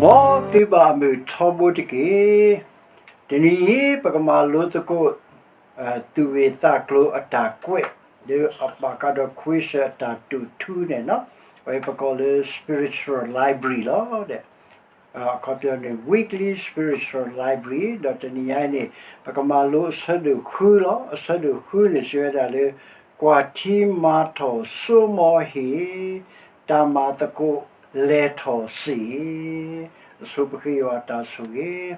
မ်သုဘၣ်မုာ်ထီဘိတက့ၢ်. တနံၤအံၤ ပကမၤလိသကိး သူၣ်ဂ့ၢ်သးကျိၤအတၢ်ကွဲး လၢအဘၣ်ဃးဒီး ခွ့စၢၣ်အတၢ်တူၢ်ထူန့ၣ်လီၤ. အဝဲပကိးလၢ spiritual library လီၤ. အခီပညီန့ၣ် weekly spiritual library ဒီးတနံၤညါအံၤန့ၣ် ပကမၤလိအဆၢဒိၣ်ဃုလီၤ. အဆၢဒိၣ်ဃုန့ၣ် စံးဝဲဒၣ်လၢ ကွၢ်ထံမၤထီၣ် ဆိကမိၣ်ဟ့ၣ် တၢ်မၤသကိးလဲၤထီၣ်စ့ၢ် အဆိပဃ့ယွၤအတၢ်ဆိၣ်ဂ့ၤ.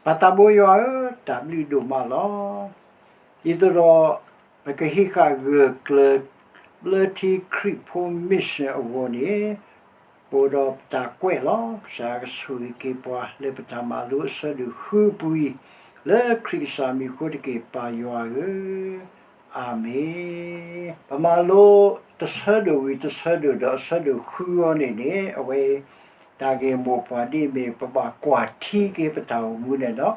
ပၢ်သးဘိယွၤဧၢ, တၢ်ဘျုးဒိၣ်မးလီၤ. ဒ်သိးဒီး ပကဟံးဃာ်ဂၢၢ်ကျၢၤ လၢထံခရံာ်ဖိ mission အဂီၢ်န့ၣ် ပအိၣ်ဒီးပတၢ်ကွဲးလီၤ. ကစၢ်ကဆိၣ်ဂ့ၤက့ၤပှၤ လၢပတၢ်မၤလိအဆၢဒိၣ်ဃုပူၤအံၤ လၢခရံာ်ကစၢ်မံၤအဃိတက့ၢ် ပၢ်ယွၤဧၢ, အၤမ့ၣ်. ပမၤလိတဆၢဒိၣ်ဝံၤတဆၢဒိၣ်ဒီးအဆၢဒိၣ်ဃုအံၤန့ၣ်န့ၣ် အဝဲ တၢ်ဂ့ၢ်မိၢ်ပှၢ်ဒ်အမ့ၢ် ပဘၣ်ကွၢ်ထံက့ၤပတၢ်အိၣ်မူန့ၣ်လီၤ.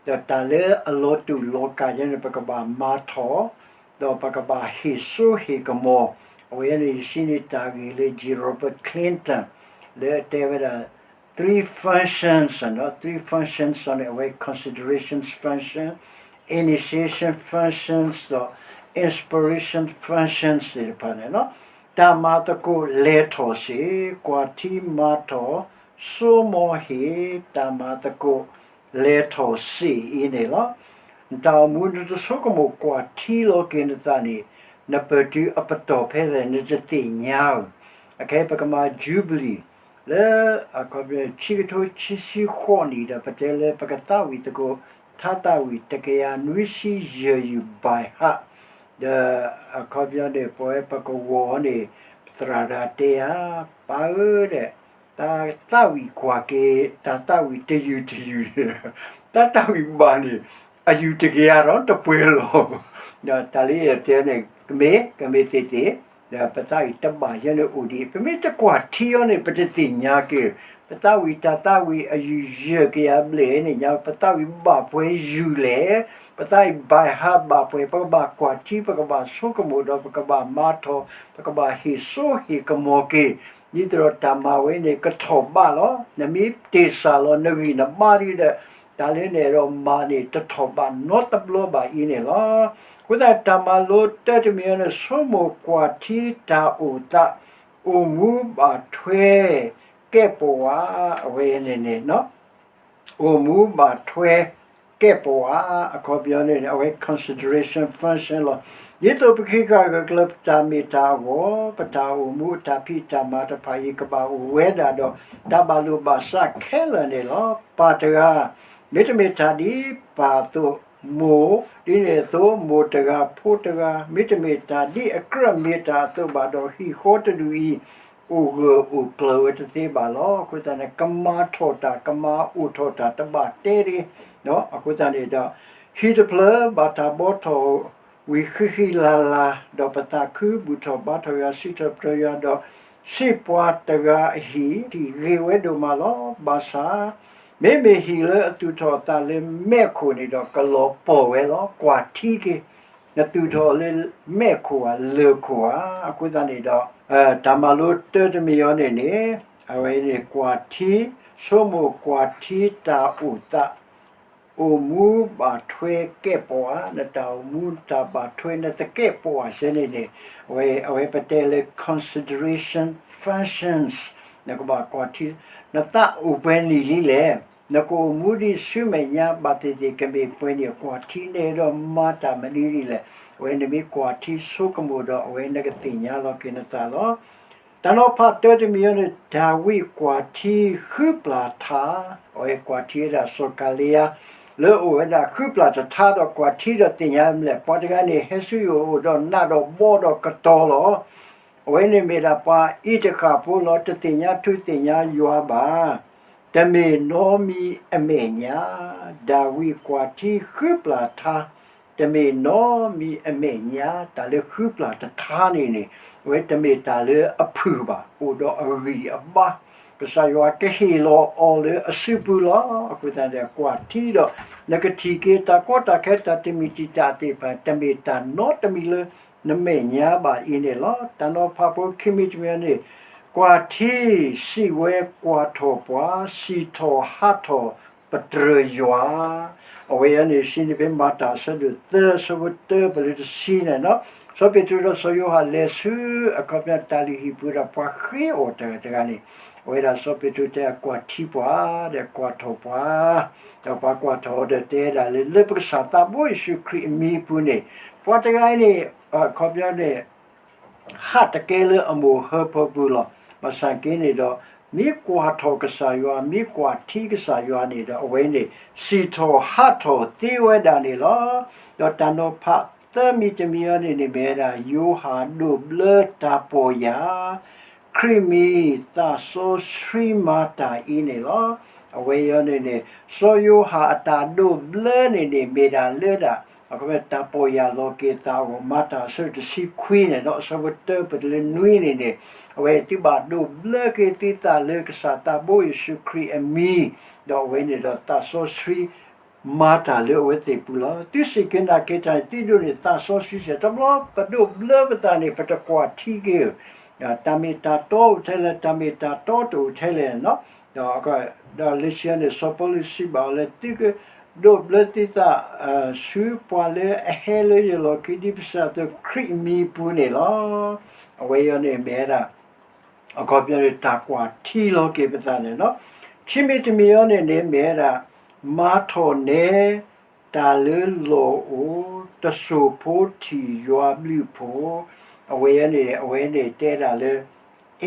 ဒီးတၢ်လၢအလီၤတူာ်လီၤကာ်ယဲန့ၣ် ပကဘၣ်မၤထီၣ် ဒီးပကဘၣ်ဟ့ၣ်စိဟ့ၣ်ကမီၤ. အဝဲန့ၣ် ယစံးန့ၢ်တၢ်ဂ့ၢ်လၢ G Robert Clinton လၢအတဲဝဲဒၣ် three functions နီၤ, three functions န့ၣ် အဝဲ consideration function, initiation functions ဒီး inspiration functions သ့ၣ်တဖၣ်န့ၣ်လီၤ. တၢ်မၤသကိးလဲၤထီၣ်စ့ၢ်, ကွၢ်ထံမၤထီၣ်, ဆိကမိၣ်ဟ့ၣ်, တၢ်မၤသကိးလဲၤထီၣ်စ့ၢ်အံၤန့ၣ်လီၤ. နတၢ်အိၣ်မူနတဆိကမိၣ်ကွၢ်ထံလီၤက့ၤနသးန့ၣ် နပၢၢ်တုၤအပတီၢ်ဖဲလဲၣ် နတသ့ၣ်ညါဧိၤ. အခဲအံၤပကမၤ Jubilee လၢ အခီပညီ ခံကထိခံဆံဃိးနံၣ်ဒီး ပတဲလၢပကသးဝံၣ်သကိး ထါသးဝံၣ်တကယၤနွံဆံယဲၢ်ယုၢ် by heart ဒီး အခီပညီန့ၣ် ပဝဲပကဝီၤန့ၣ် ပသရၣ်တဂၤတဲယၤ ပၢ်ဧၢဒီး တၢ်သးဝံၣ်ကွၢ်က့ၤ တၢ်သးဝံၣ်တယုၢ်တယုၢ်န့ၣ် တၢ်သးဝံၣ်ဘၣ်န့ၣ် အယုၢ်တကယၤဒီးတပှဲၤလီၤ. ဒီးတၢ်လၢယတဲန့ၣ် ကမ့ၢ် ကမ့ၢ်သ့ၣ်သ့ၣ် ဒီးပသးဝံၣ်တဘၣ်ယဲန့ၣ်အိၣ်ဒံး ပမ့ၢ်တကွၢ်ထံအီၤန့ၣ် ပတသ့ၣ်ညါက့ၤ ပသးဝံၣ်တၢ်သးဝံၣ်အယုၢ်ယဲၢ်ကယၤဘျဲၣ်န့ၣ်ညါ ပသးဝံၣ်ဘၣ်ပှဲၤယုၢ်လဲၣ်, ပသးဝံၣ် by heart ဘၣ်ပှဲၤ ပကဘၣ်ကွၢ်ထံ ပကဘၣ်ဆိကမိၣ်ဒီး ပကဘၣ်မၤထီၣ် ပကဘၣ်ဟ့ၣ်စိဟ့ၣ်ကမီၤက့ၤ ဒ်သိးဒီးတၢ်မၤဝဲန့ၣ် ကထီၣ်ဘးလီၤ. နမ့ၢ်တ့ၢ်စၢ်လီၤ နဂံၢ်နဘါဒ်ဒီး တၢ်လၢနအဲၣ်ဒိးမၤန့ၣ် တထီၣ်ဘးနီတဘျီဘၣ်အံၤန့ၣ်လီၤ. အဃိသတး တၢ်မၤလိတၢတမံၤအံၤန့ၣ် ဆိကမိၣ်ကွၢ်ထံတၢ်အိၣ်သး အိၣ်မူဘၣ်ထွဲ ကဲပဝး အဝဲန့ၣ်န့ၣ် အိၣ်မူဘၣ်ထွဲ ကဲပဝး အခီပညီန့ၣ် အဝဲ consideration function လီၤ. ဒ်သိးပကဟံးဃာ်ဂၢၢ်ကျၢၤပတၢ်မ့ၢ်တၢ်အဂီၢ် ပတၢ်အိၣ်မူအတၢ်ဖံးတၢ်မၤတဖၣ်အံၤ ကဘၣ်အိၣ်ဝဲဒၣ်ဒီး တၢ်ဘၣ်လိာ်ဘၣ်စးခဲလၢာ်န့ၣ်လီၤ. ပၢ်တဂၤ မ့တမ့ၢ်တၢ်ဒ်ပၢ်အသိး မိၢ် ဒ်န့ၣ်အသိး မိၢ်တဂၤ ဖိတဂၤ မ့တမ့ၢ်တၢ်ဒ်အကြၢးမ့ၢ်တၢ်အသိးဘၣ်ဒီး ဟံၣ်ဃီတဒူၣ်အံၤ အိၣ်ဂၢၢ်အိၣ်ကျၢၤဝဲတသ့ဘၣ်လီၤ. အဃိသတးန့ၣ် ကမၤထီၣ်တၢ် ကမၤအိၣ်ထီၣ်တၢ် တဘၣ်တဲတဂ့ၤ. အဃိသတးန့ၣ်ဒီး ဟံၣ်တဖျၢၣ် ဘၣ်တၢ်ဘှီထီၣ်ဝံၤဃံးဃံးလၤလၤ ဒီးပသးခုဘူၣ်ထီၣ်ဘါထီၣ်ယွၤ စံးထီၣ်ပတြၢၤယွၤဒီး စံးပှၤတဂၤအဟံၣ် ဟံၣ်ဂ့ၤဝဲဒိၣ်မးလီၤ. ဘၣ်ဆၣ် မ့မ့ၢ်ဟံၣ်လၢအသူၣ်ထီၣ်အသးလၢမဲးခိၣ်န့ၣ်ဒီး ကလီၤပှီၢ်ဝဲလီၤ. ကွၢ်ထံက့ၤ နသူၣ်ထီၣ်လၢမဲးခိၣ်ဧါ လၢၢ်ခိၣ်ဧါ. အဃိသတးန့ၣ်ဒီး တၢ်မၤလိတၢတမံၤအံၤန့ၣ်န့ၣ် အဝဲန့ၣ်ကွၢ်ထံ ဆိကမိၣ်ကွၢ်ထံတၢ်အိၣ်သး အိၣ်မူဘၣ်ထွဲကဲပဝး နတၢ်အိၣ်မူတၢ်ဘၣ်ထွဲနတကဲပဝးစဲန့ၣ်န့ၣ် အဝဲ အဝဲပတဲလၢ consideration functions နကဘၣ်ကွၢ်ထံ နသးအိၣ်ပှဲၤနံၣ်လံလဲၣ်, နကအိၣ်မူဒ်ဆူမဲာ်ညါဘၣ်သ့ၣ်သ့ၣ် ကမ့ၢ်ပှဲၤနံၣ် ကွၢ်ထံ နအဲၣ်ဒိးမၤတၢ်မနုၤဒ်လဲၣ်. အဝဲနမ့ၢ်ကွၢ်ထံဆိကမိၣ်ဒီး အဝဲနကသ့ၣ်ညါလီၤက့ၤနသးလီၤ. တၢ်နီၤဖးတၢတမံၤအံၤန့ၣ် ဒၤဝံးကွၢ်ထံဃုပျၢ်ထါ, အဝဲကွၢ်ထံဝဲဒၣ်စီၤကၤလံယါ လၢအအိၣ်ဝဲဒၣ်ဃုပျၢ်တထါဒီးကွၢ်ထံဒီးသ့ၣ်ညါမလဲၣ်. ပှၤတဂၤန့ၣ် ဟဲဆူယအိၣ်ဒီးနးဒီးဘီဒီးကတီၤလီၤ. အဝဲန့ၣ်မ့ၢ်ဒၣ်ပှၤအံးတဃၣ်ဖိလီၤ. တသ့ၣ်ညါထူသ့ၣ်ညါယွၤဘၣ်. တမ့ၢ်နီမံၤအမဲာ်ညါ, ဒၤဝံးကွၢ်ထံဃုပျၢ်ထါ, တမ့ၢ်နီမံၤအမဲာ်ညါ, တၢ်လၢဃုပျၢ်တထါန့ၣ်န့ၣ် အဝဲတမ့ၢ်တၢ်လၢအဖုၣ်ဘၣ်, အိၣ်ဒီးအဂံၢ်အဘါ, ကစၢ်ယွၤကဟ့ၣ်လီၤအီၤလၢအစုပူၤလီၤ. အဃိသတးန့ၣ် ကွၢ်ထံဒီး နကထံၣ်က့ၤတၢ်ကီတၢ်ခဲတၢ်တမံၤတံာ်တာ်သ့ၣ်တဖၣ် တမ့ၢ်တၢ်နီတမံၤလၢ နမဲာ်ညါဘၣ်အံၤန့ၣ်လီၤ. တၢ်နီၤဖးဖိခံမံၤတမံၤန့ၣ် ကွၢ်ထံ, စံးဝဲကွၢ်ထီၣ်ပှၤ, စံၣ်ထီၣ်ဟးထီၣ်ပတြၢၤယွၤ, အဝဲအံၤန့ၣ် စံးန့ၢ်ဖဲမၤတၢ်အဆၢဒိၣ်သၢ အဆၢဖိတၢပှဲၤလၢတဆံန့ၣ်လီၤ. စီၤပ့းတရူးဒီးစီၤယိၤဟၣ်လဲၤဆူအခီပညီတၢ်လုၢ်ဟံၣ်ပူၤဒီးပှၤဃ့အီၣ်တဂၤတဂၤန့ၣ်, အဝဲဒၣ်စီၤပ့းတရူးတဲကွၢ်ထံပှၤ, ဒီးကွၢ်ထီၣ်ပှၤ, ဒီးပှၤကွၢ်ထီၣ်အီၤဒီးတဲဒၣ်လၢ လၢပကစၢ်သးဘိယ့ၣ်ၡူးခရံာ်အမံၤအပူၤန့ၣ်, ပှၤတဂၤအံၤန့ၣ် အခီပညီန့ၣ် ဟးတကဲလၢအမိၢ်ဟၢဖၢပူၤလီၤ. ဘၣ်ဆၣ်က့န့ၣ်ဒီး မ့ၢ်ကွၢ်ထီၣ်ကစၢ်ယွၤ, မ့ၢ်ကွၢ်ထံကစၢ်ယွၤန့ၣ်ဒီး အဝဲန့ၣ် စံၣ်ထီၣ်ဟးထီၣ်သ့ဝဲဒၣ်န့ၣ်လီၤ. ဒီးတၢ်နီၤဖးသၢမံၤတမံၤအံၤန့ၣ်န့ၣ် မ့ၢ်ဝဲဒၣ် ယိၤဟၣ်ဒိးဘျၢတၢ်ပီၢ်ယၢ် ခရံာ်မံၤသးစီဆှံမၤတၢ်အံၤန့ၣ်လီၤ. အဝဲအံၤန့ၣ်န့ၣ် စီၤယိၤဟၣ်အတၢ်ဒိးဘျၢန့ၣ်န့ၣ် မ့ၢ်ဒၣ်လၢဒၣ် အခီပညီတၢ်ပီၢ်ယၢ်လီၤက့ၤသးအဂီၢ် မၤတၢ်အဆၢတဆံခွံန့ၣ်ဒီး အဆၢဖိတၢပှဲၤတၢ်လၢနွံန့ၣ်န့ၣ်, အဝဲသုဘၣ်ဒိးဘျၢက့ၤသုသးလၢကစၢ်သးဘိယ့ၣ်ၡူးခရံာ်အမံၤ, ဒီးအဝဲန့ၣ်ဒီးသးစီဆှံ မၤတၢ်လၢအဝဲသ့ၣ်ပူၤလီၤ. သုစံးက့ၤနာ်က့ၤတၢ်န့ၣ် သုဒိးန့ၢ်သးစီဆှံစဲး, တဘျီပဒိးဘျၢပသးန့ၣ် ပတကွၢ်ထံက့ၤဧၢ, တၢ်မ့ၢ်တၢ်တီအိၣ်ထဲလဲၣ်, တၢ်မ့ၢ်တၢ်တီတအိၣ်ထဲလဲၣ်န့ၣ်, ဒီး ဒီးလၢခံန့ၣ် စီၤပီလူးစံးဘၣ်အီၤလၢ သုကဒိးဘျၢသုသး ဆူပှၤလၢအဟဲလၢယလီၢ်ခံ ဒ်ပစံးအသိး ခရံာ်အမံၤအပူၤန့ၣ်လီၤ. အဝဲအံၤန့ၣ်မ့ၢ်ဝဲဒၣ် အခီပညီန့ၣ် တၢ်ကွၢ်ထံလီၤက့ၤပသးန့ၣ်လီၤ. ခံမံၤတမံၤအံၤန့ၣ်န့ၣ် မ့ၢ်ဝဲဒၣ် မၤထီၣ်နဲ တၢ်လၢလီၢ်အိၣ် တစိၢ်ဖိထံၣ်ယွၤဘျုးဖှိၣ်, အဝဲန့ၣ် အဝဲန့ၣ်တဲဒၣ်လၢ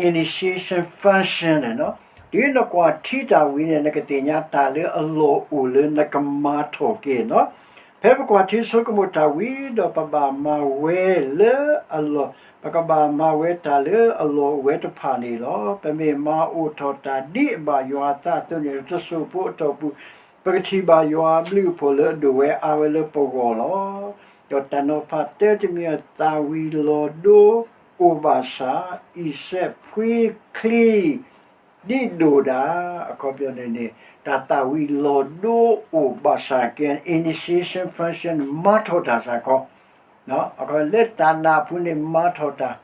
initiation function န့ၣ်လီၤ. တုၤနကွၢ်ထံတၢ်ဝံၤန့ၣ် နကသ့ၣ်ညါတၢ်လၢအလီၢ်အိၣ်လၢနကမၤထီၣ်က့ၤန့ၣ်လီၤ. ဖဲပကွၢ်ထံဆိကမိၣ်တၢ်ဝံၤဒီး ပဘၣ်မၤဝဲလၢအလီၢ်, ပကဘၣ်မၤဝဲတၢ်လၢအလီၢ်အိၣ်ဝဲတဖၣ်န့ၣ်လီၤ. ပမ့ၢ်မၤအိၣ်ထီၣ်တၢ်ဒ်အဘၣ်ယွၤအသးအသိးန့ၣ် တစိၢ်ဖိအတီၢ်ပူၤ ပကထံၣ်ဘၣ်ယွၤအဘျုးအဖှိၣ်လၢအဒိၣ်ဝဲအါဝဲလၢပဂီၢ်လီၤ. ဒီးတၢ်နီၤဖးတၢတမံၤ သၣ်ဝံၤလီၤဒိအိၣ်ဘၣ်ဆၣ် အံၤစဲးဖှံချံ ဒ်ဒိၣ်ဒၣ်, အခီပညီန့ၣ်န့ၣ် တၢ်သၣ်ဝံၤလီၤဒိအိၣ်ဘၣ်ဆၣ်က့ initiation function မၤထီၣ်တၢ်စ့ၢ်ကီး, လၢတၢ်နာ်အပူၤန့ၣ် မၤထီၣ်တၢ်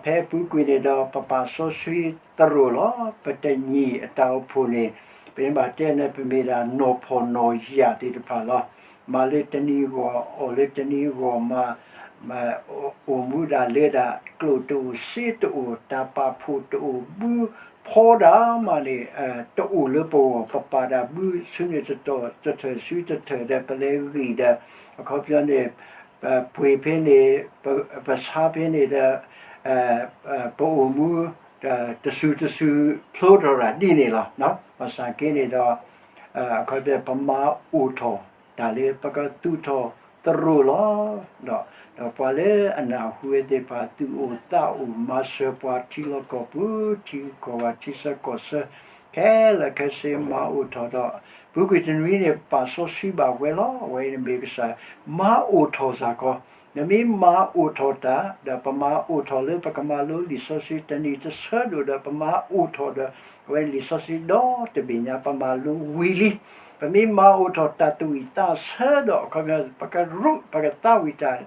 ဖဲအပူၤကွံာ်န့ၣ်ဒီး ပပာ်စီဆှံသရိာ်လီၤ. ပတနံၤအတၢ်အိၣ်ဖှိၣ်န့ၣ် ပမ့ၢ်ဘၣ်တဲန့ၣ် ပမ့ၢ်ဒၣ်နီၢ်ဖှီၣ်နီၢ်ယာ်သ့ၣ်တဖၣ်လီၤ. မၤလၢတနံၤအဂီၢ် အီၣ်လၢတနံၤအဂီၢ်မး အိၣ်မူဒၣ်လၢဒၣ် ကျိၣ်တအိၣ်စ့တအိၣ် တၢ်ပာ်ဖှိၣ်တအိၣ် ဘုဖီဒၣ်မးန့ၣ် တအိၣ်လၢပဂီၢ် ပပာ်ဒၣ်ဘုဆူန့ၣ်တထၢၣ်ဆူတထၢၣ်ဒီး ပလဲၤဂံၢ်ဒီး အခီပညီန့ၣ် ပပှ့ၤဖဲန့ၣ် ပဆါဖဲန့ၣ်ဒီး ပအိၣ်မူ တစူၤတစူၤဖျိထီၣ်တၢ်ဒ်န့ၣ်လီၤ. ဘၣ်ဆၣ်က့န့ၣ်ဒီး အခီပညီ ပမၤအိၣ်ထီၣ်တၢ်လၢပကသူၣ်ထီၣ်သရိာ်လီၤ. ဒီးပှၤလၢအနၢ်ဟူဝဲသ့ၣ်တဖၣ် သူၣ်အိၣ်သးအိၣ် မၤစၢၤပှၤထံလီၢ်ကီၢ်ပူၤ ထံကီၢ်ဂၤ ထံဆၢကီၢ်ဆၢ ခဲလၢာ်ခဲဆ့ မၤအိၣ်ထီၣ်ဒီး ပူၤကွံာ်တနွံန့ၣ် ပာ်စီဆှံဘၣ်ဝဲလီၤ. အဝဲအံၤန့ၣ်မ့ၢ်ကစၢ် မၤအိၣ်ထီၣ်စ့ၢ်ကီး နမ့ၢ်မၤအိၣ်ထီၣ်တၢ် ဒီးပမၤအိၣ်ထီၣ်လၢပကမၤလိလံာ်စီဆှံ တနံၤတဆၢဒိၣ်ဒီး ပမၤအိၣ်ထီၣ်ဒီး အဝဲလံာ်စီဆှံဒီတဘ့ၣ်ညါ ပမၤလိဝံၤလံ. ပမ့ၢ်မၤအိၣ်ထီၣ်တၢ်သးဝံၣ်သးဆၢဒီး အခီပညီ ပကရူး ပကသးဝံၣ်တၢ်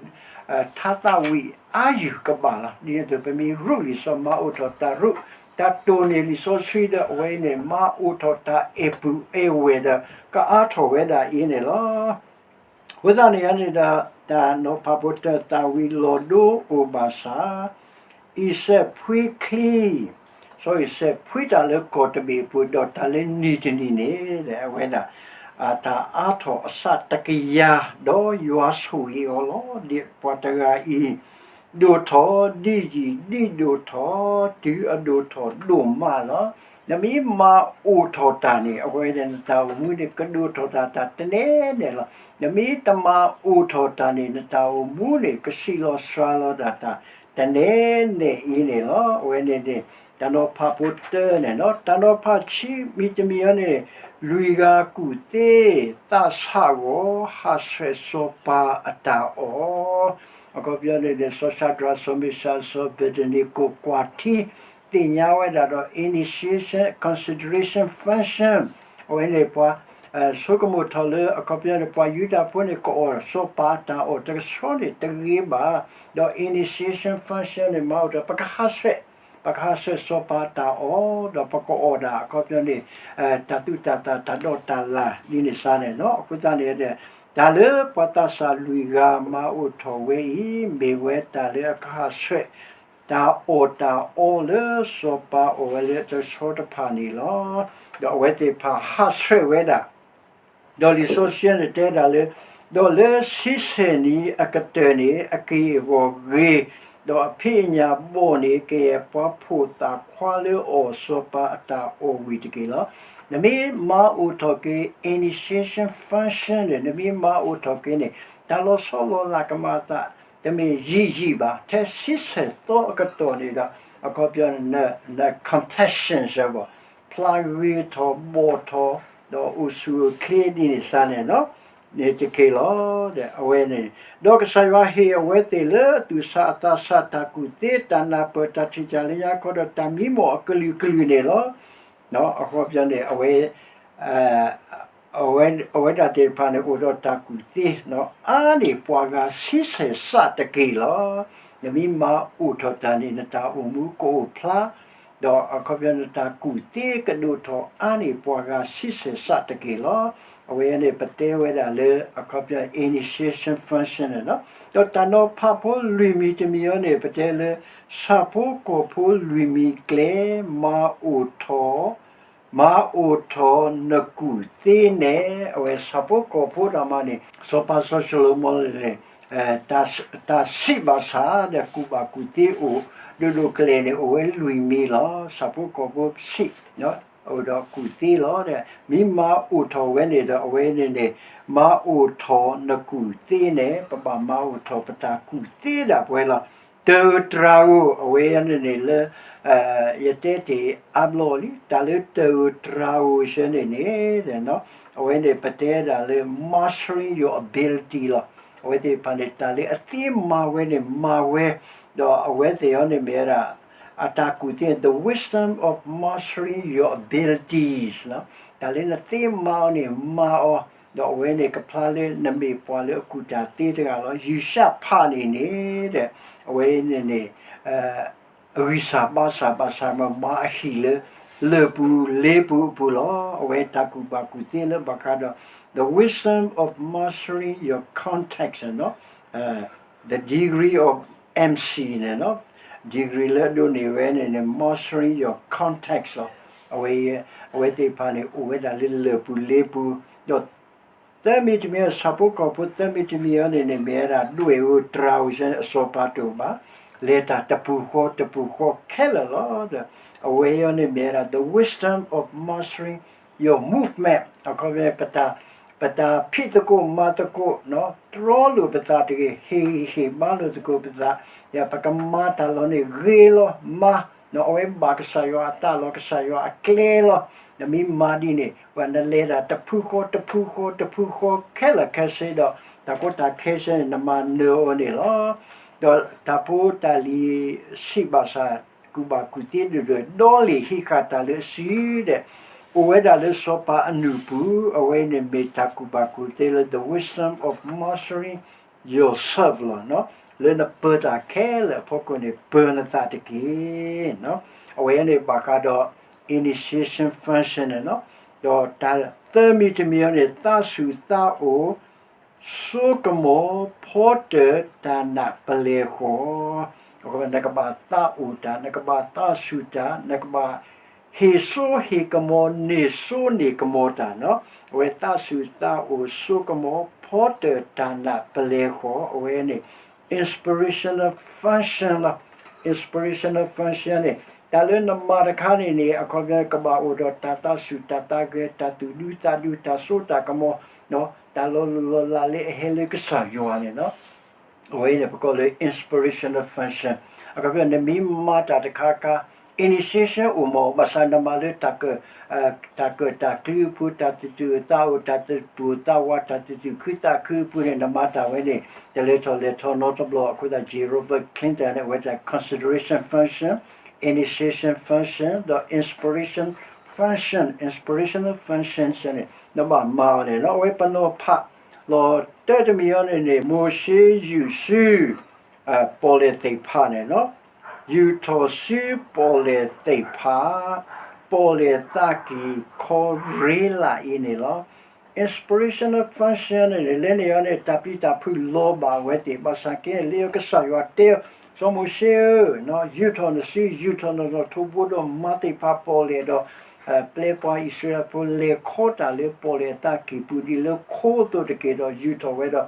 ထါသးဝံၣ်အါယုၢ်ကဘၣ်လီၤ. ဒ်န့ၣ်အသိး ပမ့ၢ်ရူးလံာ်စီ မၤအိၣ်ထီၣ်တၢ်ရူး တၢ်တိၢ်န့ၢ်လံာ်စီဆှံဒီး အဝဲအံၤန့ၣ် မၤအိၣ်ထီၣ်တၢ်အဲၣ်ပုၢ်အဲၣ်ဝဲၢ်ဒီး ကအါထီၣ်ဝဲဒၣ်အံၤန့ၣ်လီၤ. အဃိသတးန့ၣ်န့ၣ်ဒီး တၢ်နီၤဖးဖိတၢ သၣ်ဝံၤလီၤဒိအိၣ်ဘၣ်ဆၣ် အံၤစဲးဖှံချံ စီၤအံၤစဲးဖှံတၢ်လၢကီၢ်တဘ့ၣ်အပူၤ ဒီးတၢ်လၢနံၤတနံၤန့ၣ် အဝဲဒၣ် တၢ်အါထီၣ်အဆၣ်တကယၤ ဒီးယွၤဆိၣ်ဂ့ၤအီၤလီၤ. ဒ်ပှၤတဂၤအံၤ ဒိၣ်ထီၣ်ဒ်ယံာ် ဒ်ဒိၣ်ထီၣ် တုၤအဒိၣ်ထီၣ်ဒိၣ်မးလီၤ. နမ့ၢ်မၤအိၣ်ထီၣ်တၢ်န့ၣ် အဝဲန့ၣ် နတၢ်အိၣ်မူန့ၣ် ကဒိၣ်ထီၣ်တၢ်တၢ်တနဲနဲလီၤ. နမ့ၢ်တမၤအိၣ်ထီၣ်တၢ်န့ၣ် နတၢ်အိၣ်မူန့ၣ် ကဆံးလီၤစှၤလီၤဒၣ်တၢ်တနဲနဲအံၤန့ၣ်လီၤ. အဝဲန့ၣ်န့ၣ် တၢ်နီၤဖးဖိတၢန့ၣ်လီၤ. တၢ်နီၤဖးခံမံၤတမံၤအံၤန့ၣ် လွံၢ်ဂၤကူၣ်သ့ သးဆးဂီၤ ဟးဆှဲးစီၤပၤအတၢ်အီၣ် အခီပညီန့ၣ်န့ၣ် စီၤၡၤဒြး စီၤမ့ၡး စီၤဘ့းနကိး ကွၢ်ထံ သ့ၣ်ညါဝဲဒၣ်ဒီး initiation consideration function အဝဲန့ၣ်ပှၤ ဆိကမိၣ်ထီၣ်လၢ အခီပညီန့ၣ် ပှၤယူဒၤဖိန့ၣ် ကအီၣ်စီၤပၤအတၢ်အီၣ်တကဆှီန့ၣ်တဂ့ၤဘၣ်. ဒီး initiation function န့ၣ် မၤအိၣ်ဒီး ပကဟးဆှဲး ပကဟးဆှဲးစီၤပၤတၢ်အီၣ် ဒီးပကအီၣ်ဒၣ်အခီပညီန့ၣ် တၢ်သူၣ်တၢ်သၣ်တၢ်ဒီးတၢ်လၢ်ဒ်န့ၣ်စ့ၢ်န့ၣ်လီၤ. အဃိသတးန့ၣ် တၢ်လၢပှၤသးစၢ်လွံၢ်ဂၤမၤအိၣ်ထီၣ်ဝဲအံၤ မ့ၢ်ဝဲတၢ်လၢအကဟးဆှဲး တၢ်အီၣ်တၢ်အီလၢစီၤပၤအီၣ်ဝဲလၢတဆီတဖၣ်န့ၣ်လီၤ. ဒီးအဝဲသ့ၣ်တဖၣ်ဟးဆှဲးဝဲဒၣ် ဒီးလံာ်စီဆှံန့ၣ်တဲဒၣ်လၢ ဒီးလၢဆံဆဲၣ်နံၣ်အကတၢၢ်န့ၣ် အက့ၢ်အဂီၤဂ့ၤ, ဒီးအဖံးအညၣ်ဘီၣ်န့ၣ် ကယဲၢ်ပှၤဖိၣ်သၣ်ခွါလၢအီၣ်စီၤပၤအတၢ်အီၣ်ဝံၤတက့ၢ်လီၤ. နမ့ၢ်မၤအိၣ်ထီၣ်က့ၤ initiation function န့ၣ် နမ့ၢ်မၤအိၣ်ထီၣ်က့ၤန့ၣ် တၢ်လီၤဆီလီၤလးကမၤအသး တမ့ၢ်ယံာ်ယံာ်ဘၣ်, ထဲဆံဆဲၣ်သီအကတီၢ်န့ၣ်ဒီး အခီပညီ န completion စ့ၢ်ကီး ဖျါဂ့ၤထီၣ်ဘီၣ်ထီၣ် ဒီးအိၣ်ဆူၣ်အိၣ်ချ့ဒ်န့ၣ်စ့ၢ်န့ၣ်လီၤ. န့ၣ်တက့ၢ်လီၤ. ဒီးအဝဲန့ၣ် ဒီးကစၢ်ယွၤဟ့ၣ်အဝဲသ့ၣ်လၢအသူၣ်ဆးအသးဆး တၢ်ကူၣ်သ့ တၢ်နၢ်ပၢၢ်တၢ်ထံၣ်တၢ်လၢညါခီဒီး တၢ်မံမီၢ်အကလုာ်ကလုာ်န့ၣ်လီၤ. အခီပညီန့ၣ် အဝဲ အဝဲဒၣ်သ့ၣ်တဖၣ်န့ၣ် အိၣ်ဒီးတၢ်ကူၣ်သ့ အါန့ၢ်ပှၤဂၤဆံဆဲၣ်စးတက့ၢ်လီၤ. နမ့ၢ်မၤအိၣ်ထီၣ်တၢ်န့ၣ် နတၢ်အိၣ်မူကအိၣ်ဖျါ ဒီးအခီပညီနတၢ်ကူၣ်သ့ကဒိၣ်ထီၣ် အါန့ၢ်ပှၤဂၤဆံဆဲၣ်စးတက့ၢ်လီၤ. အဝဲန့ၣ် ပတဲဝဲဒၣ်လၢ အခီပညီ initiation function န့ၣ်လီၤ. ဒီးတၢ်နီၤဖးဖိလွံၢ်မံၤတမံၤအံၤန့ၣ် ပတဲလၢ ဆၣ်ဖိကီၢ်ဖိလွံၢ်မံၤကျဲ မၤအိၣ်ထီၣ် မၤအိၣ်ထီၣ်နကူၣ်သ့န့ၣ် အဝဲဆၣ်ဖိကီၢ်ဖိဒၣ်မးန့ၣ် စီၤပၤစီၤၡလိၤမိၤန့ၣ် တၢ်စံးဘၣ်ဆၣ်ဒီးကူၣ်ဘၣ်ကူၣ်သ့အိၣ် ဒိၣ်ဒိၣ်ကလဲာ်န့ၣ် အိၣ်ဝဲလွံၢ်မံၤလီၤ. ဆၣ်ဖိကီၢ်ဖိစံး အိၣ်ဒီးကူၣ်သ့လီၤ. မ့ၢ်မၤအိၣ်ထီၣ်ဝဲန့ၣ်ဒီး အဝဲန့ၣ်န့ၣ် မၤအိၣ်ထီၣ်နကူၣ်သ့န့ၣ် ပဘၣ်မၤအိၣ်ထီၣ်ပတၢ်ကူၣ်သ့ဒၣ်ပဝဲလီၤ. တၢ်ဧိၤတြၤဧိၤ အဝဲန့ၣ်န့ၣ်လၢ ယတဲတ့ၢ်အါဘျီလံ တၢ်လၢတၢ်ဧိၤတြၤဧိၤစ့ၢ်န့ၣ်န့ၣ် အဝဲန့ၣ်ပတဲဒၣ်လၢ mastering your ability လီၤ. အဝဲသ့ၣ်တဖၣ်န့ၣ် တၢ်လၢအသ့မၤဝဲန့ၣ်မၤဝဲ, ဒီးအဝဲသ့ၣ်အံၤန့ၣ်မ့ၢ်ဝဲဒၣ် အတၢ်ကူၣ်သ့န့ၣ် the wisdom of mastering your abilities လီၤ. တၢ်လၢနသ့မၤအီၤန့ၣ်မၤအီၤ, ဒီးအဝဲန့ၣ်ကဖျါလၢနမ့ၢ်ပှၤလၢအကူၣ်တၢ်သ့တဂၤလီၤ. ယုၢ်ၡးဖးန့ၣ်န့ၣ် အဝဲန့ၣ်န့ၣ် ဂံၢ်စၢ်ဘါစၢ်ဘၣ်ဆၣ်မၤမၤအဟံၣ်လၢ လၢၢ်ပူၤလ့ပူၤအပူၤလီၤ. အဝဲတၢ်ကူၣ်ဘၣ်ကူၣ်သ့လၢဘၣ်ဃးဒီး the wisdom of mastering your context, the degree of MC န့ၣ်လီၤ. degree လၢအဒိးန့ၢ်ဝဲန့ၣ်န့ၣ် mastering your context လီၤ. အဝဲ အဝဲသ့ၣ်တဖၣ်န့ၣ် အိၣ်ဝဲဒၣ်လၢလၢၢ်ပူၤလ့ပူၤ, ဒီး သၢမံၤတမံၤ ဆၣ်ဖိကီၢ်ဖိသၢမံၤတမံၤအံၤန့ၣ်န့ၣ် မ့ၢ်ဝဲဒၣ် ဒွဲၣ်ဧိၤတြၤဧိၤစ့ၢ်န့ၣ် အစီၤပၤတအိၣ်ဘၣ်, လဲၤတၢ်တပူၤဃီတပူၤဃီခဲလၢာ်လီၤ. ဒီးအဝဲအံၤန့ၣ်မ့ၢ်ဝဲဒၣ် the wisdom of mastering your movement အခီပညီ ပတၢ်ဖံးသကိးမၤသကိး တြီလိာ်ပသးတဂ့ၤ, ဟ့ၣ်ဂံၢ်ဟ့ၣ်ဘါလိာ်သကိးပသး, ပကမၤတၢ်လီၤန့ၣ်ဂ့ၤလီၤမး, အဝဲဘၣ်ကစၢ်ယွၤအသးလီၤ ကစၢ်ယွၤအကျဲလီၤ. နမ့ၢ်မၤဒ်န့ၣ် ပှၤနလဲၤဒၣ်တဖုဃီတဖုဃီတဖုဃီခဲလၢာ်ခဲဆ့ဒီး တၢ်ကီတၢ်ခဲဆ့န့ၣ် နမၤနၢၤအီၤန့ၣ်လီၤ. ဒီးတၢ်ဖိတၢ်လံၤစံးဘၣ်ဆၣ် ကူၣ်ဘၣ်ကူၣ်သ့ဒိၣ်ဒိၣ် ဒီလ့ၣ်ဟံးဃာ်တၢ်လၢအစုဒီး အိၣ်ဝဲဒၣ်လၢစီၤပၤအနုၢ်ပူၤ, အဝဲန့ၣ်မ့ၢ်တၢ်ကူၣ်ဘၣ်ကူၣ်သ့လၢ the wisdom of mastering yourself လီၤ. လၢနပၢၤတၢ်ခဲလၢာ်အဖီခိၣ်န့ၣ် ပၢၤနသးတက့ၢ်. အဝဲန့ၣ်ဘၣ်ဃးဒီး initiation function န့ၣ်လီၤ. ဒီးတၢ်သၢမံၤတမံၤအံၤန့ၣ် သးဆူၣ်သးအိၣ် စိကမီၤ ဖီတၢၣ်တၢ်နးပလဲၤဃီၤ, နကဘၣ်သးအိၣ်တၢ် နကဘၣ်သးဆူၣ်တၢ် နကဘၣ်ဟ့ၣ်စိဟ့ၣ်ကမီၤ န့ၢ်စိန့ၢ်ကမီၤတၢ်လီၤ. အဝဲသးဆူၣ်သးအိၣ်စိကမီၤ ဖီတၢၣ်တၢ်နးပလဲၤဃီၤ အဝဲန့ၣ် inspirational function လီၤ. inspirational function န့ၣ် တၢ်လၢနမၤတခါန့ၣ်န့ၣ် အခီပညီကဘၣ်အိၣ်ဒီးတၢ်သးဆူၣ်တၢ်သးဂဲၤ တၢ်သူၣ်ဒူသးဒူ တၢ်စိတၢ်ကမီၤ တၢ်လီၤလိၢ်လီၤလးလၢအဟဲလၢကစၢ်ယွၤန့ၣ်လီၤ. အဝဲန့ၣ်ပကိးလၢ inspirational function အခီပညီ နမ့ၢ်မၤတၢ်တခါခါ initiation အိၣ်မး ဘၣ်ဆၣ်နမၤလၢ တၢ်ကၢၣ်တၢ်ကျူအပူၤ တၢ်သူၣ်သးအိၣ် တၢ်သးပူၤသးဝး တၢ်သူၣ်ခုသးခုအပူၤန့ၣ် နမၤတၢ်ဝဲန့ၣ် တလဲၤထီၣ်လဲၤထီနီတဘျီ. အဃိသတး Grover Cleveland န့ၣ် အဝဲတၢ် consideration function, initiation function ဒီး inspiration function, inspirational function န့ၣ် နဘၣ်မၤအီၤန့ၣ်လီၤ. အဝဲပနီၤဖးလီၤတၢ်တမံၤအံၤန့ၣ်န့ၣ် မိၤၡ့ယူၢ်စု ပီၣ်လဲၣ်သ့ၣ်တဖၣ်န့ၣ်လီၤ. ယူာ်ထီၣ်ဆူပီၣ်လဲၣ်သ့ၣ်ဖး, ပီၣ်လဲၣ်သးကံၢ်ခီရ့လးအံၤန့ၣ်လီၤ. Inspirational function န့ၣ် လၢန့ၣ်အီၤန့ၣ် တၢ်ပျံၤတၢ်ဖုးလီၤဘၣ်ဝဲသ့ၣ် ဘၣ်ဆၣ်က့န့ၣ် လၢကစၢ်ယွၤတဲအီၤ စီၤမိၤၡ့ဧၢ, ယူာ်ထီၣ်နစု, ယူာ်ထီၣ်နနီၣ်ထိးဘိဒီးမၤသ့ၣ်ဖးပီၣ်လဲၣ်ဒီး ပျဲပှၤအံၣ်စရ့လးဖိလဲၤခီတၢ်လၢပီၣ်လဲၣ်အသးကံၢ်ပူၤဒ်လၢခိအသိးတက့ၢ်ဒီး ယူာ်ထီၣ်ဝဲဒီး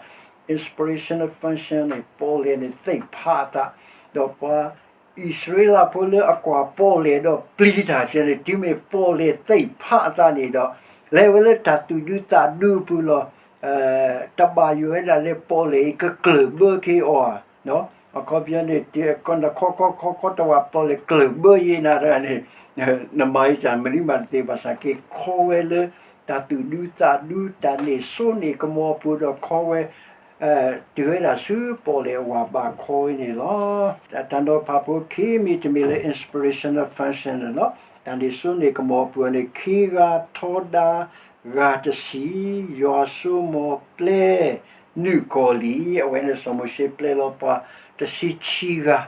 inspirational function န့ၣ် ပီၣ်လဲၣ်န့ၣ်သ့ၣ်ဖးအသး, ဒီးပှၤအံၣ်စရ့လးဖိလၢအကွၢ်ပီၣ်လဲၣ်ဒီးပျံၤတၢ်စ့ၢ်န့ၣ် တုၤမ့ၢ်ပီၣ်လဲၣ်သ့ၣ်ဖးအသးန့ၣ်ဒီး လဲၤဝဲလၢတၢ်သူၣ်ဒူသးဒူအပူၤလီၤ. တဘၣ်ယိၣ်ဝဲဒၣ်လၢပီၣ်လဲၣ်အံၤကကျၢၢ်ဘၢက့ၤအီၤဧါ. အခီပညီန့ၣ် နခီခီခီခီတဝၢ်ပီၣ်လဲၣ်ကျၢၢ်ဘၢယဲနၤတဂၤန့ၣ် နမၤအံၤတၢ်မနုၤမးတသ့ ဘၣ်ဆၣ်က့ခီဝဲလၢ တၢ်သူၣ်ဒူသးဒူ တၢ်န့ၢ်စိန့ၢ်ကမီၤအပူၤဒီးခီဝဲ တုၤဝဲဒၣ်ဆူပီၣ်လဲၣ်အဝၤဘးခီဝဲန့ၣ်လီၤ. တၢ်နီၤဖးဖိခံမံၤတမံၤလၢ inspirational function န့ၣ်လီၤ. တၢ်န့ၢ်စိန့ၢ်ကမီၤအပူၤန့ၣ် ခံဂၤထီဒါ ဂၤတဆံ, ယွၤစိမိၤပျဲ နုၢ်ကီၢ်လံၤ, အဝဲန့ၣ်စီၤမိၤၡ့ပျဲလီၤပှၤတဆံခံဂၤ,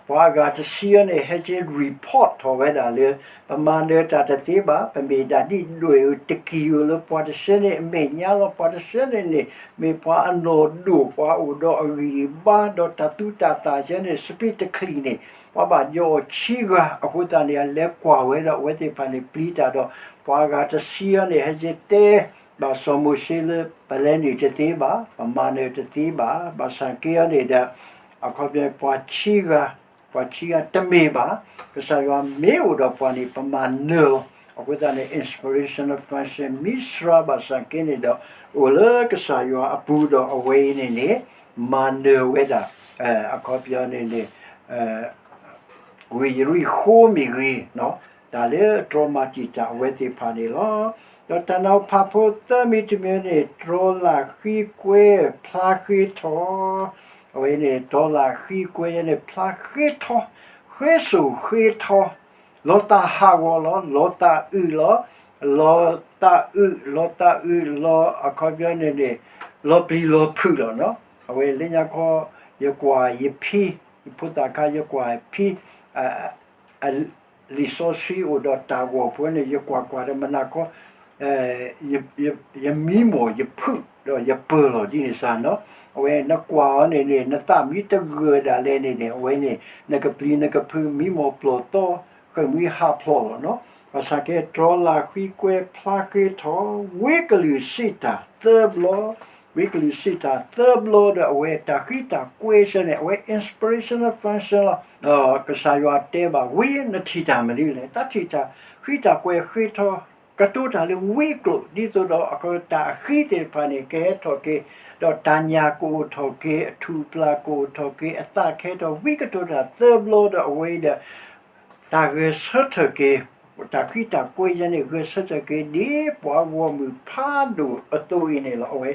ပှၤအဂၤတဆံအံၤန့ၣ် ဟဲက့ၤ report ထီၣ်ဝဲဒၣ်လၢ ပမၤနၢၤတၢ်တသ့ဘၣ်, ပမ့ၢ်ဒၣ်ဒ်ဒွဲၣ်ဧိၤတကံၢ်ဧိၤလၢပှၤတဆၢန့ၣ်အမဲာ်ညါလီၤ. ပှၤတဆၢန့ၣ်န့ၣ် မ့ၢ်ပှၤအနီၢ်ဒိၣ် ပှၤအိၣ်ဒီးအဂံၢ်အဘါ ဒီးတၢ်သူတၢ်သၣ်ယဲန့ၣ် စပံးတချံၣ်န့ၣ် ပှၤဘၣ်ယီၤအီၤဆံဂၤ, အဃိသတးန့ၣ် အလဲၤကွၢ်ဝဲဒီးအဝဲသ့ၣ်တဖၣ်န့ၣ်ပျံၤတၢ်ဒီး ပှၤအဂၤတဆံအံၤန့ၣ် ဟဲက့ၤတဲ ဘၣ်စီၤမိၤၡ့လၢ ပလဲၤနုာ်တသ့ဘၣ်, ပမၤနၢၤတသ့ဘၣ်, ဘၣ်ဆၣ်က့အံၤန့ၣ်ဒီး အခီပညီပှၤဆံဂၤ, ပှၤဆံဂၤတမ့ၢ်ဘၣ်, ကစၢ်ယွၤမ့ၢ်အိၣ်ဒီးပှၤန့ၣ် ပမၤနၢၤလီၤ. အဃိသတးန့ၣ် inspirational function မ့ၢ်စှၤဘၣ်ဆၣ်က့န့ၣ်ဒီး အိၣ်လၢကစၢ်ယွၤအပူၤဒီးအဝဲအံၤန့ၣ်န့ၣ် မၤနၢၤဝဲဒၣ် အခီပညီန့ၣ်န့ၣ် ဝ့ၢ်ယရံၣ်ဃိမ့ၢ်ဂ့ၤ, တၢ်လၢအတြီမၤတံာ်တာ်အဝဲသ့ၣ်တဖၣ်န့ၣ်လီၤ. ဒီးတၢ်နီၤဖးဖိသၢမံၤတမံၤန့ၣ် တြီလာ်ဃံကွဲ ဖျါဃ့ထီ, အဝဲန့ၣ် တြီလာ်ဃံကွဲယဲန့ၣ် ဖျါဃ့ထီ, ဃ့စိာ်ဃ့ထီ, လီၤသးဟးဂီၤလီၤ, လီၤသးအုးလီၤ, လီၤသးအုး, လီၤသးအုးလီၤ အခီပညီန့ၣ်န့ၣ် လီၤပျံၤလီၤဖုးလီၤ. အဝဲလၢညါခီ ယကွၢ်ယဖံ, ယဖိသၣ်ခါ ယကွၢ်ဖံ လံာ်စီဆှံအိၣ်ဒီးတၢ်ဂီၤဖိန့ၣ် ယကွၢ်ကွၢ်ဒီးမနၤခီ ယမံမီၢ်ယဖုး ဒီးယပၢၢ်လီၤဒ်န့ၣ်စ့ၢ်နီၤ. အဝဲနကွၢ်အီၤန့ၣ်န့ၣ် နသးမံတဂၢၢ်ဒၣ်လဲာ်န့ၣ်န့ၣ် အဝဲန့ၣ် နကပျံၤနကဖုး မံမီၢ်ပျီၢ်သီ ဃဲၢ်မှံဟးဖျိးလီၤနီၤ. ဘၣ်ဆၣ်က့ တြီလာ်ဃံကွဲဖျါဃ့ထီ, ဝံကလုာ်စံးတၢ်သၢဘျီ, ဝံကလုာ်စံးတၢ်သၢဘျီဒီး အဝဲတၢ်ဃံတၢ်ကွဲဆၢန့ၣ် အဝဲ inspirational function လီၤ. ဒီးကစၢ်ယွၤတဲဘၣ်ဝံ နထံၣ်တၢ်မနုၤလဲၣ်, တၢ်ထံၣ်တၢ်ဃံတၢ်ကွဲဃ့ထီ ကတိၤတၢ်လၢဝံကျိာ် ဒ်သိးဒီးအကတၢၢ်အဃံသ့ၣ်တဖၣ်န့ၣ် ကဟဲထီၣ်က့ၤ ဒီးတၢ်ညၣ်ကအိၣ်ထီၣ်က့ၤ အထူၣ်အပျၢ်ကအိၣ်ထီၣ်က့ၤ အသးကဟဲထီၣ် ဝံကတိၤတၢ်သၢဘျီဒီးအဝဲအံၤဒီး တၢ်ဂဲၤဆၢထၢၣ်က့ၤ တၢ်ဃံတၢ်ကွဲယဲန့ၣ် ဂဲၤဆၢထၢၣ်က့ၤဒ်ပှၤဂီၢ်မုၢ်ဖးဒိၣ်အသိးအံၤန့ၣ်လီၤ. အဝဲ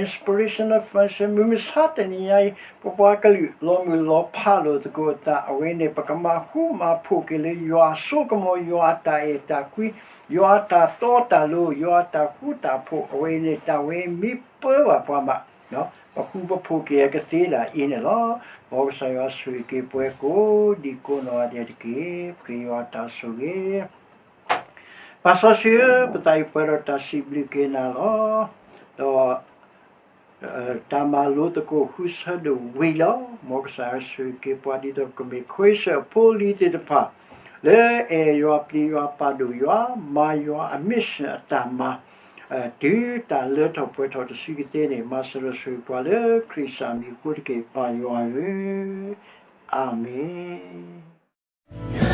inspirational function မုၢ်မဆါတနံၤညါအံၤ ပပှၤကလုာ်လီၤမုၢ်လီၤဖးလိာ်သကိးအသး အဝဲန့ၣ် ပကမၤဃူမၤဖိးက့ၤလၢယွၤအစိကမီၤ ယွၤအတၢ်အဲၣ်တၢ်ကွံ ယွၤအတၢ်တီတၢ်လိၤ ယွၤအတၢ်ဃူတၢ်ဖိး အဝဲန့ၣ် တၢ်ဝဲမ့ၢ်ပၢဘၣ်ပှၤဘၣ် ပဃူပဖိးက့ၤအကသ့ဒၣ်အံၤန့ၣ်လီၤ. မ်ကစၢ်ယွၤဆိၣ်ဂ့ၤက့ၤပှၤကိးဒံကိးနီၢ်ဂၤဒဲးတက့ၢ်. ပဃ့ယွၤတၢ်ဆိၣ်ဂ့ၤ ပၢ်စီဆှံဧၢ, ပသးအံၤပှဲၤဒီးတၢ်စံးဘျုးက့ၤနၤလီၤ. ဒီး တၢ်မၤလိသကိးဃုဆၢဒိၣ်ဝံၤလီၤ. မ်ကစၢ်ယွၤဆိၣ်ဂ့ၤက့ၤပှၤ ဒ်သိးကမ့ၢ်ခွဲးဆၢအဖိအလံၤသ့ၣ်တဖၣ် လၢအဲၣ်ယွၤပျံၤယွၤပာ်ဒိၣ်ယွၤ မၤယွၤအ mission အတၢ်မၤ တုၤတၢ်လၢထီၣ်ပှဲၤထီၣ်တစုကသ့န့ၣ် မၤစၢၤဒီးဆိၣ်ဂ့ၤပှၤလၢခရံာ်စၢ်မံၤအဃိတက့ၢ် ပၢ်ယွၤဧၢ, အၤမ့ၣ်.